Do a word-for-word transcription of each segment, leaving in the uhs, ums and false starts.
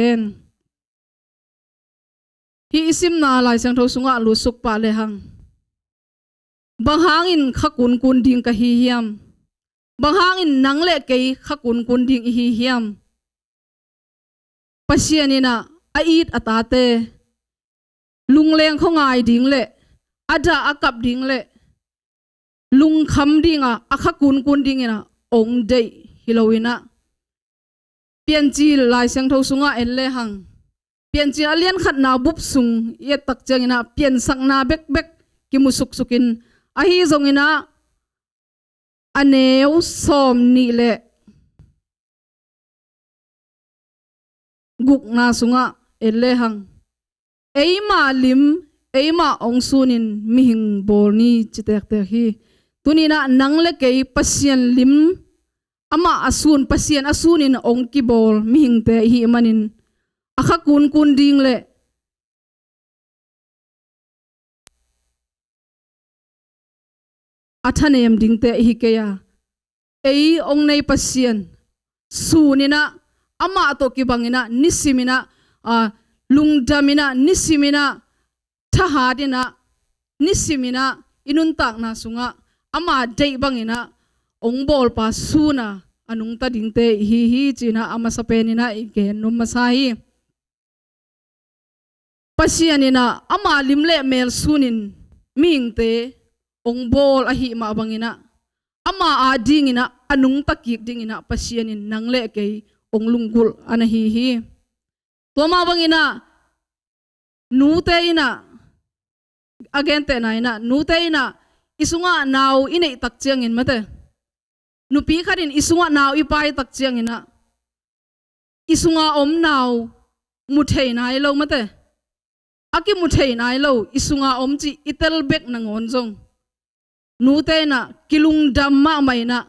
hen. Hih i simna Lai Siangtho sungah lutsuk pah lehang, bang hangin kha kunkun ding ka hi hiam? Bang hangin nang le kei kha kunkun ding i hi hiam? Pasian in ah a it a tate lungleng khuangai ding le a dah a kap ding le lungkham dingah a kha kunkun dingin ah ong deih hi loin ah, Piancil Lai Siangtho sungah en lehang, Piancil a lian khatna bup sung i et tak ciangin ah piansakna bekbek kimu suksukin, ahi zongin ah a neu sawm nih le gukna sungah en lehang, eima lim eima ong sunin mihing bawl ni, ci tektek hi. Tuni-in ah nang le kei Pasian lim, amah a sun, Pasian a sunin ong kibawl mihingte i hih manin, a kha kunkun ding le a thanem dingte i hi kei a, ei ong nei Pasian sunin ah, amah tawh kibangin ah, nisimin ah, a, lungdamin ah, nisimin ah, thahatin ah, nisimin ah i nuntakna sungah ama deih bangin ah ong bawlpa sun a a nungta dingte i hi hi, ci-in ah a masa penin ah i gen nuam masa hi. Pasian in ah ama lim le mel sunin mihingte ong bawl ahih mah bangin ah, ama adingin ah a nungta kik dingin ah Pasian in nang le kei ong lunggulh a na hi hi. Tua mah bangin ah nute in ah, a gentehna in ah, nute in ah i sungah nau i neih tak ciangin mate, nupi khat in i sungah nau i pai tak ciangin ah, i sunga om nau mu thei nai lo mate, a kimu thei nai lo i sunga om cih i tel bek nangawn zong, nute in ah kilungdam mahmah in ah,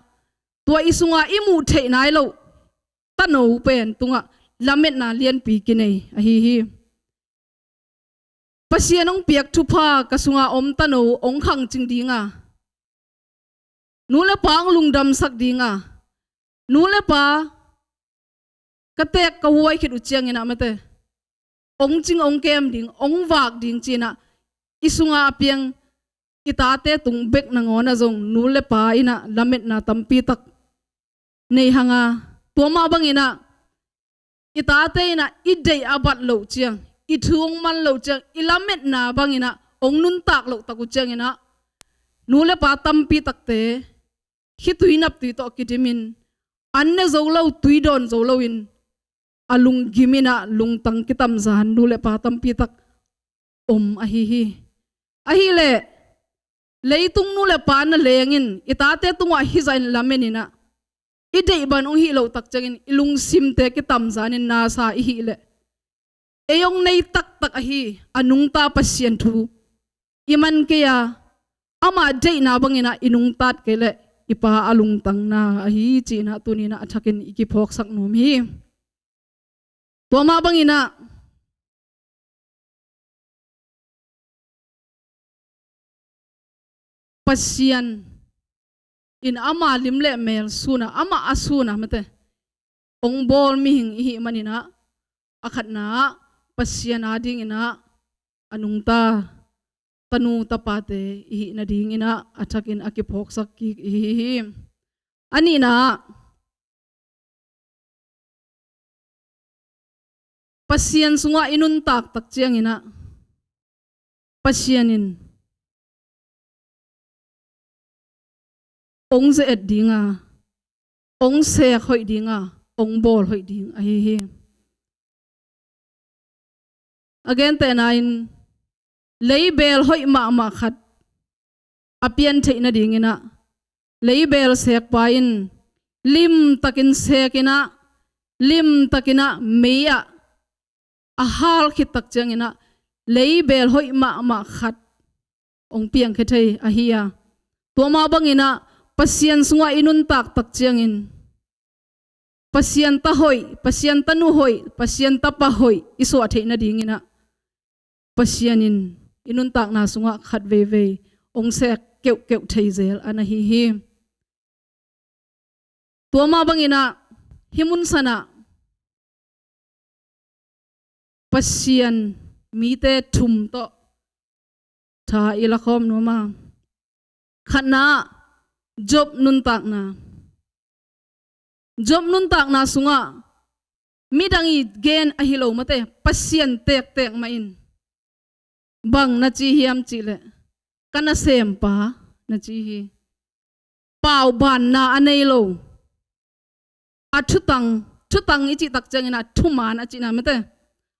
tua i sunga i muh theih nai lo tano pen tungah lametna lianpi kinei ahi hi. Pasian ong piak thupha ka sunga om tano ong khangcing ding a, nu le pa ong lungdamsak ding a, nu le pa ka teek ka huai khit uh ciangin ah mate, ong cing ong kem ding, ong vak ding ci-in ah i sunga a piang i tate tung bek nangawn ah zong nu le pa in ah lametna tampi tak nei hang a, tua mah bangin ah i tate in ah i deih a bat loh ciang, i thu ong man loh ciang, i lametna bangin ah ong nuntak loh tak uh ciangin ah, nu le pa tampi takte khitui naptui tawh kidimin, an ne zo lo, tui dawn zo loin, a lunggimin ah lungtang kitamzan nu le pa tampi tak om ahi hi. Ahih leh leitung nu le pa na lengin i tate tungah hizah in lamenin ah, i deih bang ong hih loh tak ciangin i lungsimte kitamzanin nasa i hih leh, ei ong nei taktak ahi a nungta Pasian thu i man kei a, ama deihna bangin ah i nungtat kei leh i pa a lungtangna ahi, ci-in ah tuni-in ah a thakin i kiphawksak nuam hi. Tua mah bangin ah Pasian in ama lim le mel sun a, amah a sun a mate ong bawl mihing i hih manin ah, a khatna ah Pasian adingin ah a nungta tanu tapate i hih nadingin ah a thakin a kiphawksak kik i hi hi. A nihna ah Pasian sungah i nuntak tak ciangin ah, Pasian in ong ze-et ding a, ong sek hoih ding a, ong bawl hoih ding ahi hi. A gentehna in, leibel hoih mahmah khat a pian theih nadingin ah, leibel sekpa in limtakin sekin ah, limtakin ah mei ah a hal khit tak ciangin ah, leibel hoih mahmah khat ong piangkhia thei ahi a. Tua mah bangin ah Pasian sungah i nuntak tak ciangin, Pasian ta hoih, Pasian tanu hoih, Pasian tapa hoih i suah theih nadingin ah, Pasian in i nuntakna sungah khat veivei ong sek keuhkeuh thei zel a na hi hi. Tua mah bangin ah hih mun san ah Pasian mite thum tawh tha i lakhawm nuam a. Khatna, Job nuntakna. Job nuntakna sungah midang i gen ahi lo mate, Pasian tektek mah in bang na ci hiam cihleh, ka nasempa na ci hi. Paubanna a nei lo, a thutang, thutang i cih tak ciangin a thuman a cihna mate,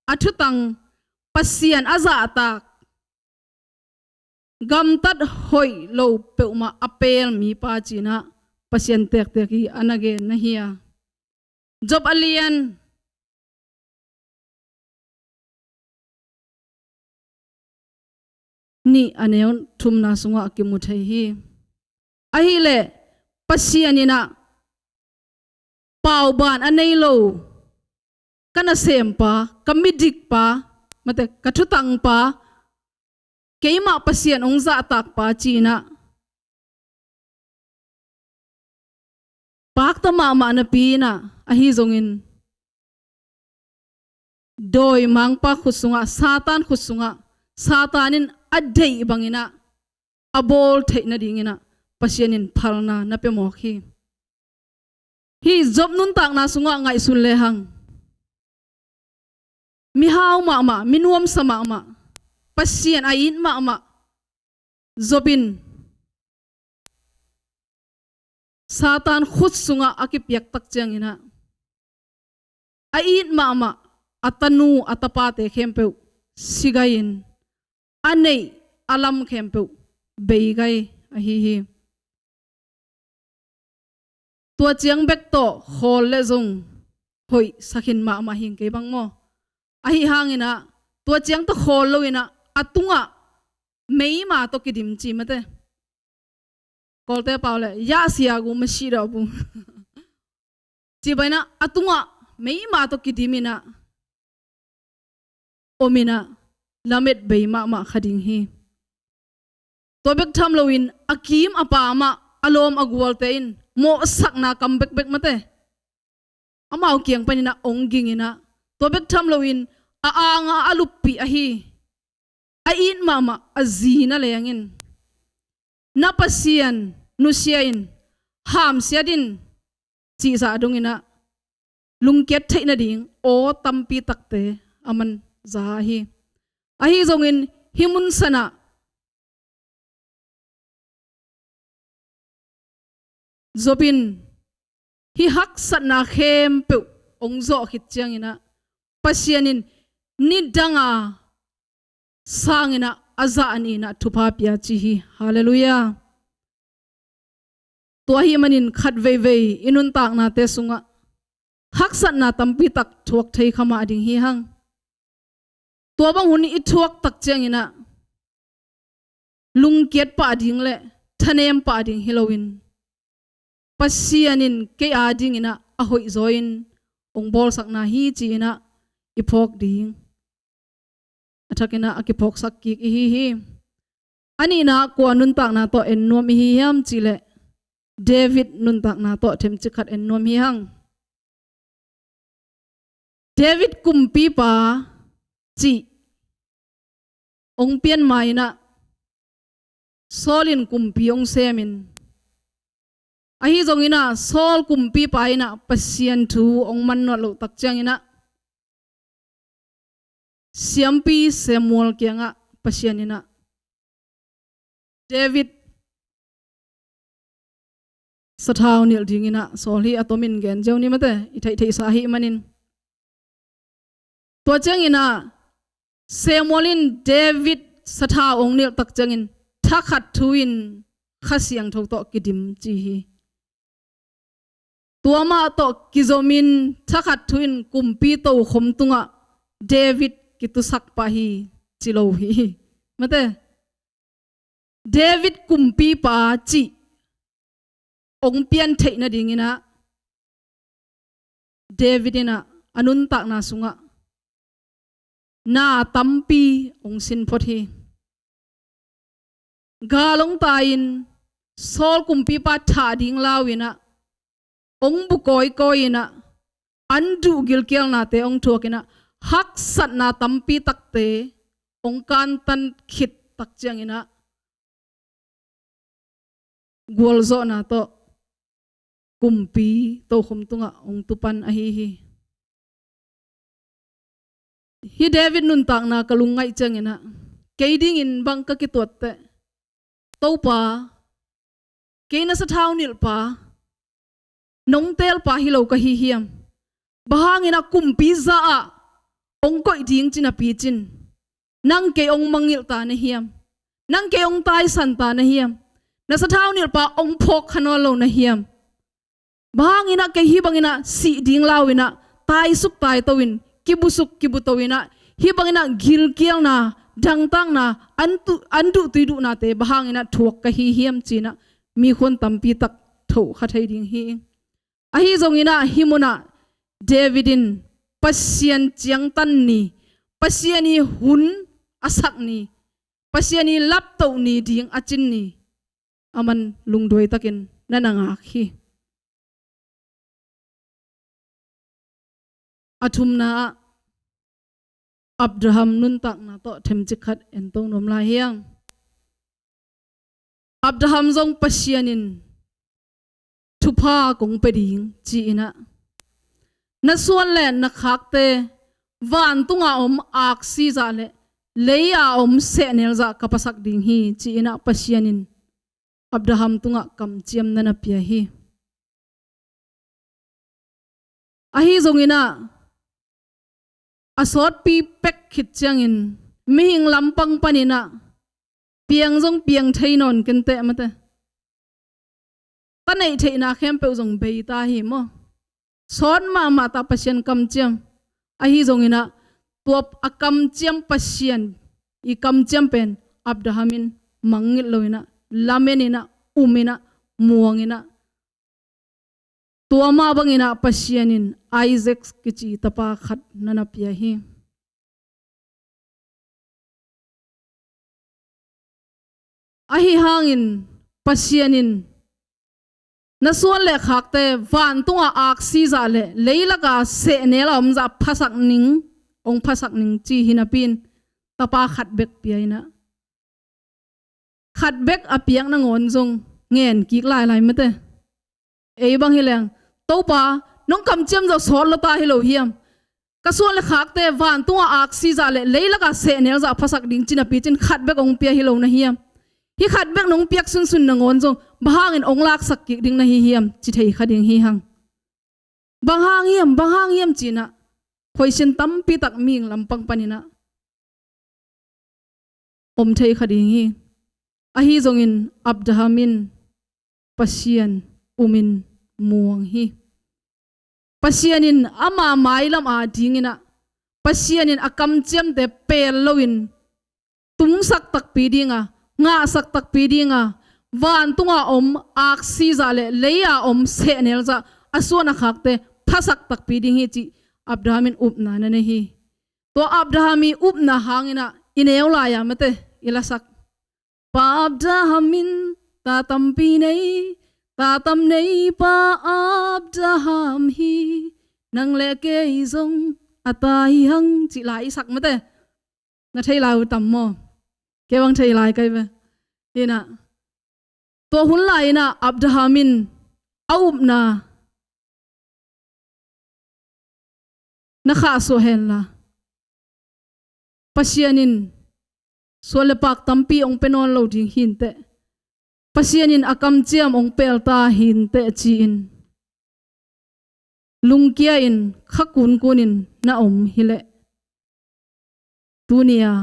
a thutang, Pasian a zahtak, gamtat hoih lo peuhmah a pel mipa cinah Pasian tektek hi a na gen na hi a. Job a lian nih a neu thumna sungah kimu thei hi. Ahileh Pasian inah pauban a nei lo, ka nasempa, ka midikpa, mate, ka thutangpa, keimah Pasian hong zahtakpa cinah pakta mahmah napi inah, ahi zongin dawimangpa khut sungah, Satan khut sungah, Satan in a deih banginah a bawl theih nadinginah Pasian in phalna na pia mawk hi. Hih Job nuntakna sungah ngaihsun lehang, mihau mahmah, minuamsa mahmah, Pasian a it mahmah Job in Satan khut sungah a kipiak tak cianginah a it mahmah a tanu a tapate khempeuh si gai-in a neih a lam khempeuh bei gai ahi hi. Tua ciang bek tawh khawl le zong hoih sakhin mahmah hing kei bang maw? Ahi hanginah tua ciang tawh khawl loinah a tungah meima tawh kidim ci mate. Kawlte pau le yahsia gu masi dawh bu ci bainah a tungah meima tawh kidiminah ominah lamet bei mahmah kha ding hi. Tua bek tham loin a kim a pamah a lawm a gualte in mawhsakna kam bekbek mate, amau kiang paninah ong ginginah, tua bek tham loin a anga a luppih ahi a it mahmah a zi na lengin, na Pasian nusia in, hamsiat in cihzah donginah lungkiat theih nading aw tampi takte a man za hi. Ahi zongin hih mun sanah Job in hih haksatna khempeuh ong zawh khit cianginah Pasian in nidanga sanginah a zah ninah thupha pia ci hi. Halleluiah. Tua ahih manin khat veivei i nuntaknate sungah haksatna tampi tak thuak thei kha mah ding hi hang. Tua bang hun i thuak tak cianginah lungkiat pah ding le thanem pah ding hi loin Pasian in kei a dinginah a hoihzaw in ong bawlsakna hi ci-inah i phawk ding a thakinah a kiphawksak kik ihi hi. A nihna kua nuntakna tawh en nuam ihi hiam cihleh David nuntakna tawh themcik khat en nuam hi hang. David kumpipa cih ong pian mainah Saul in kumpi ong semin, ahi zonginah Saul kumpipa inah Pasian thu ong man nuat loh tak cianginah siampi Samuel kiangah Pasian inah David sathau nilh dinginah Saul hi a tomin gen ziau ni mate, i theihtheihsa ahih manin. Tua cianginah Samuel in David sathau ong nilh tak ciangin thakhat thu-in Kha Siangtho tawh kidim ci hi. Tua mah tawh kizomin thakhat thu-in kumpi tokhom tungah David kitusak pah hi ci lo hi. Mate, David kumpipa cih ong pian theih nadinginah David inah a nuntakna sungah na tampi ong sin phot hi. Gal ong tai-in Saul kumpipa thah ding lau inah ong bu kawikawi inah an duh gilkialnate ong thuak inah haksatna tampi takte hong kantan khit tak ciangin ah gualzawhna tawh kumpi tokhom tungah hong tupan ahi hi. Hih David nuntakna ka lungngaih ciangin ah kei dingin bang ka kituatteh, Topa, kei na sathau nilhpa, nong teelpa hi lo ka hi hiam? Bang hangin ah kumpi za-ah hong koih ding ci napi cin nang kei hong mangngilh ta na hiam? Nang kei hong taisan ta na hiam? Na sathau nilhpa hong phawk kha nawn lo na hiam? Bang hangin ah kei hih bangin ah sih ding lau-in ah taisuk taito-in, kibusuk kibuto-in ah, hih bangin ah gilkialna, dangtakna, an tu-, an duh tui duhnate bang hangin ah thuak ka hi hiam ci-in ah mikhuan tampi tak thoh kha thei ding hi. Ahi zongin ah hih munah David in Pasian ciangtan ni, Pasian ii hun a sak ni, Pasian ii laptoh ni ding a cin ni, aman lungduai takin na na ngak hi. A thumna ah Abraham nuntakna tawh themcik khat en to nuam lai hi hang. Abraham zong Pasian in thupha kong pia ding ci-in ah, na suan le na khakte vantunga om aksi zah le lei-a om sehnel zah ka phasak ding hi ci-in ah Pasian in Abraham tungah kamciam na na pia hi. Ahi zongin ah a sawtpi pek khit ciangin mihing lampang panin ah piang zong piang thei nawn kenteh mate. Ka neih theihna khempeuh zong bei ta hi maw? Sawt mahmah ta Pasian kamciam. Ahi zongin ah tua a kamciam Pasian ii kamciam pen Abraham in mangngilh lo-in ah, lamen in ah, um in ah, muang in ah, tua mah bangin ah Pasian in Isaac kici tapa khat na na pia hi. Ahi hangin Pasian in na suan le khakte vantunga aksi zah le leilaka sehnel a om zah phasak ning, hong phasak ning ci hi napi-in tapa khat bek pia in ah, khat bek a piak nangawn zong ngen kik lailai mate. Ei bang hi leng, Topa, nong kamciam zah sawt lua ta hi lo hiam? Ka suan le khakte vantunga aksi zah le leilaka sehnel zah phasak ding ci napi cin khat bek hong pia hi lo na hiam? Hih khat bek nong piak sunsun nangawn zong bang hangin hong laksak kik ding na hi hiam ci thei kha ding hi hang. Bang hang hiam, bang hang hiam ci-in ah question tampi tak mihing lampang panin ah om thei kha ding hi. Ahi zongin Abraham in Pasian um in muang hi. Pasian in ama mailam a dingin ah Pasian in a kamciamte pel lo-in tungsak takpi ding a, ngahsak takpi ding a, vantunga om aksi zah le lei-a om sehnel zah a suan a khakte phasak takpi ding hi cih Abraham in upna na nei hi. Tua Abraham ii upna hangin ah i neu lai-a mate i lasak, Pa Abraham in ta tampi nei, ta tam nei pa Abraham hi, nang le kei zong a ta hi hang cih lai i sak mate. Na thei lai uh tam maw? Kei bang thei lai kai ve. Hi-in ah tua hun lai-in ah Abraham in a upna na khahsuah henla, Pasian in suan le pak tampi hong pia nawn lo ding hi inteh, Pasian in a kamciam hong pel ta hi inteh ci-in lungkia-in kha kunkunin na om hileh tuni-a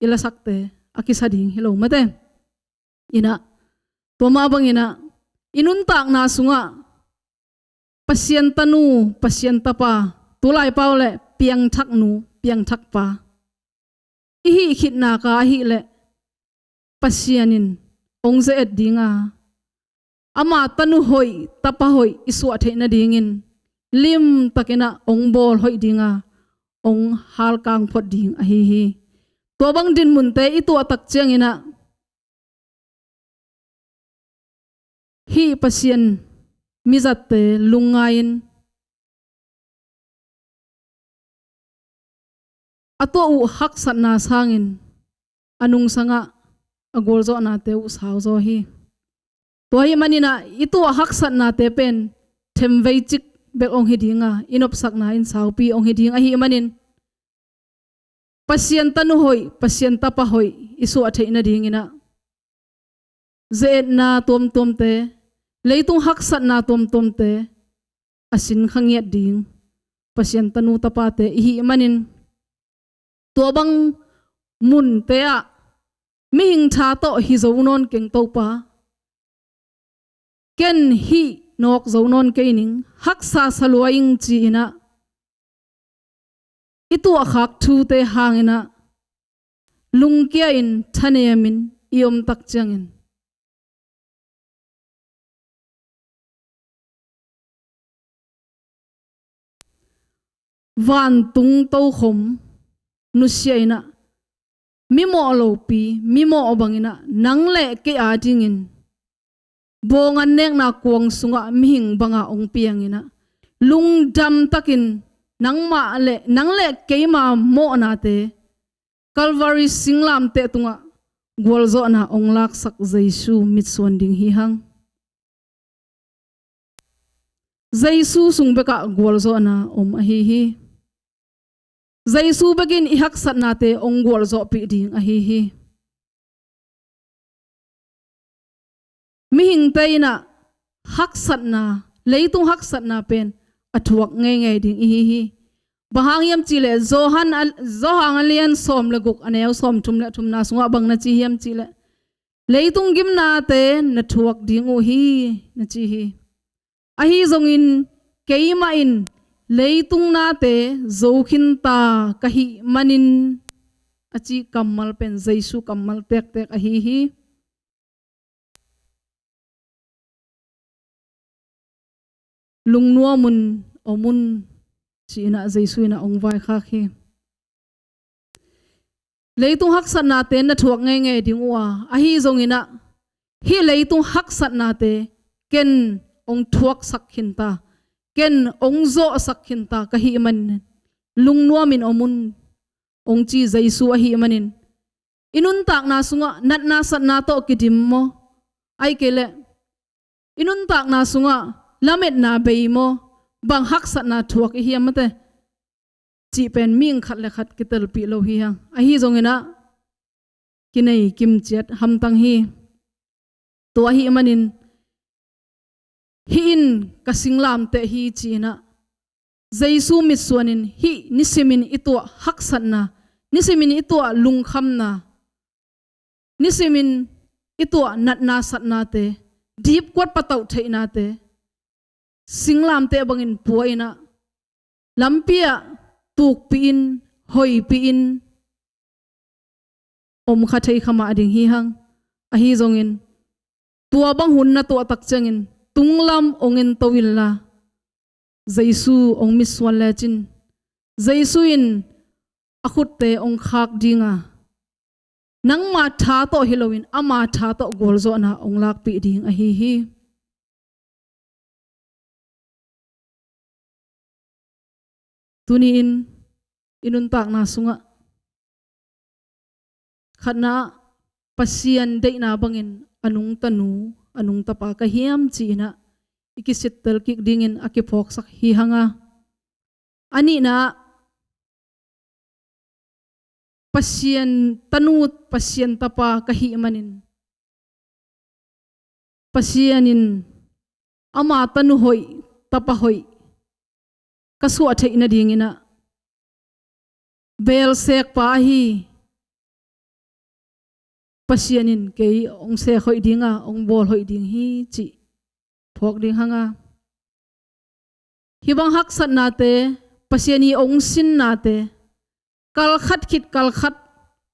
i lasakte a kisa ding hi lo mate. Inah tua mah banginah i nuntakna sungah Pasian tanu, Pasian tapa, tulai pau le piangthak nu, piangthak pa i hih khitnaka ahileh Pasian in hong ze-et dinga, ama tanu hoih, tapa hoih i suah theih nadingin limtakinah hong bawl hoih dinga, hong halkang phot ding ahi hi. Tua bang dinmunte i tuahtak cianginah hih Pasian mizatte lungngai-in, a tuah uh haksatna sangin a nungsangah a gualzawhnate uh sauzaw hi. Tua ahih maninah i tuah haksatnate pen themvei cik bek hong hi dinga, i nopsakna in saupi hong hi ding ahih manin Pasian tanu hoih, Pasian tapa hoih i suah theih nadinginah ze-etna tuamtuamte, leitung haksatna tuamtuamte a sin kha ngiat ding Pasian tanu tapate i hih manin, tua bang munte ah mihing tha tawh hi zo nawn keng Topa, ken hih nawk zo nawn kei ning, haksa sa lua ing ci-inah i tuahkhak thute hanginah lungkia-in thanemin i om tak ciangin, vantung tokhom nusia inah, mimawh lopi, mimawh banginah nang le kei adingin bawng annekna kuang sungah mihing banga hong pianginah, lungdam takin nangmah le, nang le keima mawhnate Calvary singlamteh tungah gualzawhna hong laksak Jesu mitsuan ding hi hang. Jesu sung bekah gualzawhna om ahi hi. Jesu bekin i haksatnate hong gualzawhpih ding ahi hi. Mihingte inah haksatna, leitung haksatna pen a thuak ngeingei ding ihi hi. Bang hang hiam cihleh Johan a, Johan a lian sawm le guk, a neu sawmthum le thumna sungah bang na ci hiam cihleh, leitung gimnate na thuak ding uh hi, na ci hi. Ahi zongin keimah in leitung nate zo khinta ka hih manin, a cih kammal pen Jesu kammal tektek ahi hi. Lungnuamun omun, ci-inah Jesu inah hong vaikhak hi. Leitung haksatnate na thuak ngeingei ding uh a, ahi zonginah hih leitung haksatnate ken hong thuaksak khinta, ken hong zawhsak khinta ka hih manin lungnuamin omun, hong ci Jesu ahih manin, i nuntakna sungah natna satna tawh kidim maw? Ahih kei leh i nuntakna sungah lametna bei maw? Bang haksatna thuak i hiam mate? Cih pen mihing khat le khat kitelpih lo hi hang. Ahi zonginah kinei kimciat hamtang hi. Tua ahih manin hih in ka singlamteh hi ci-inah Jesu mitsuanin hih nisimin i tuah haksatna, nisimin i tuah lungkhamna, nisimin i tuah natna satnate, dipkuat patauh theihnate singlamteh bangin pua inah lampi ah tukpih in, hoihpih in om kha thei kha mah ding hi hang. Ahi zongin tua bang hun na tuah tak ciangin tunglam hong ento inla, Jesu hong mitsuan lecin Jesu in a khutte hong khak dinga, nangma tha tawh hi loin ama tha tawh gualzawhna hong lakpih ding ahi hi. Tuni-in i nuntakna sungah khatna ah Pasian deihna bangin a nungtanu, a nungtapa ka hiam ci-inah i kisittel kik dingin a kiphawksak hi hanga. A nihna ah Pasian tanu, Pasian tapa ka hih manin Pasian in ama tanu hoih, tapa hoih ka suah theih nadinginah beelsekpa ahi Pasian in kei hong sek hoih dinga, hong bawl hoih ding hi cih phawk ding hanga. Hih bang haksatnate, Pasian i hong sinnate, kalkhat khit kalkhat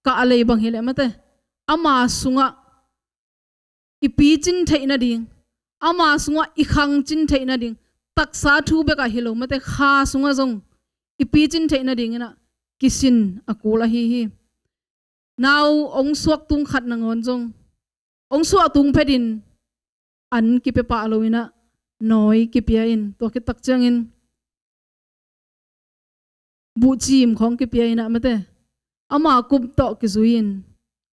kah a lei bang hileh mate, ama sungah i picin theih nading, ama sungah i khangcin theih nading, taksa thu bekah hi lo mate, kha sungah zong i picin theih nadinginah kisin a kul ahi hi. Nau hong suak tung khat nangawn zong hong suah tung phetin an kipia pah loinah nawi kipia in, tua khit tak ciangin buhcim khawng kipia inah mate, ama kup tawh kizui-in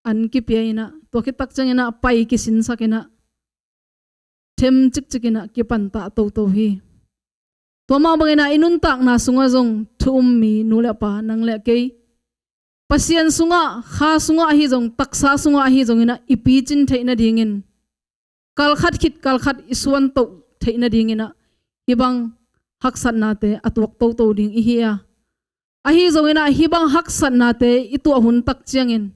an kipia inah, tua khit tak cianginah pai kisinsak inah, them cikcik inah kipantah toto hi. Tua mah banginah i nuntakna sungah zong thu um mi nu le pa nang le kei, Pasian sungah, kha sungah ahi zong, taksa sungah ahi zonginah i picin theih nadingin, kalkhat khit kalkhat i suantoh theih nadinginah hih bang haksatnate a tuak toto ding ihi a. Ahi zonginah hih bang haksatnate i tuah hun tak ciangin,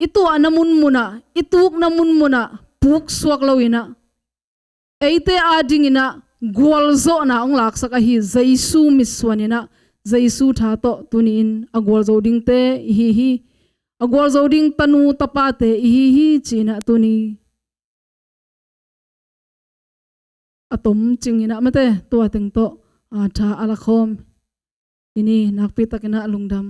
i tuahna munmunah, i tukna munmunah puksuak loinah, eite adinginah gualzawhna hong laksak ahi Jesu mitsuaninah, Jesu tha tawh tuni-in a gualzo dingte ihi hi. A gualzo ding tanu tapate ihi hi, ci-inah tuni a tom cinginah mate, tua teng tawh, a, tha a lakhawm i ni. Nakpi takinah lungdam.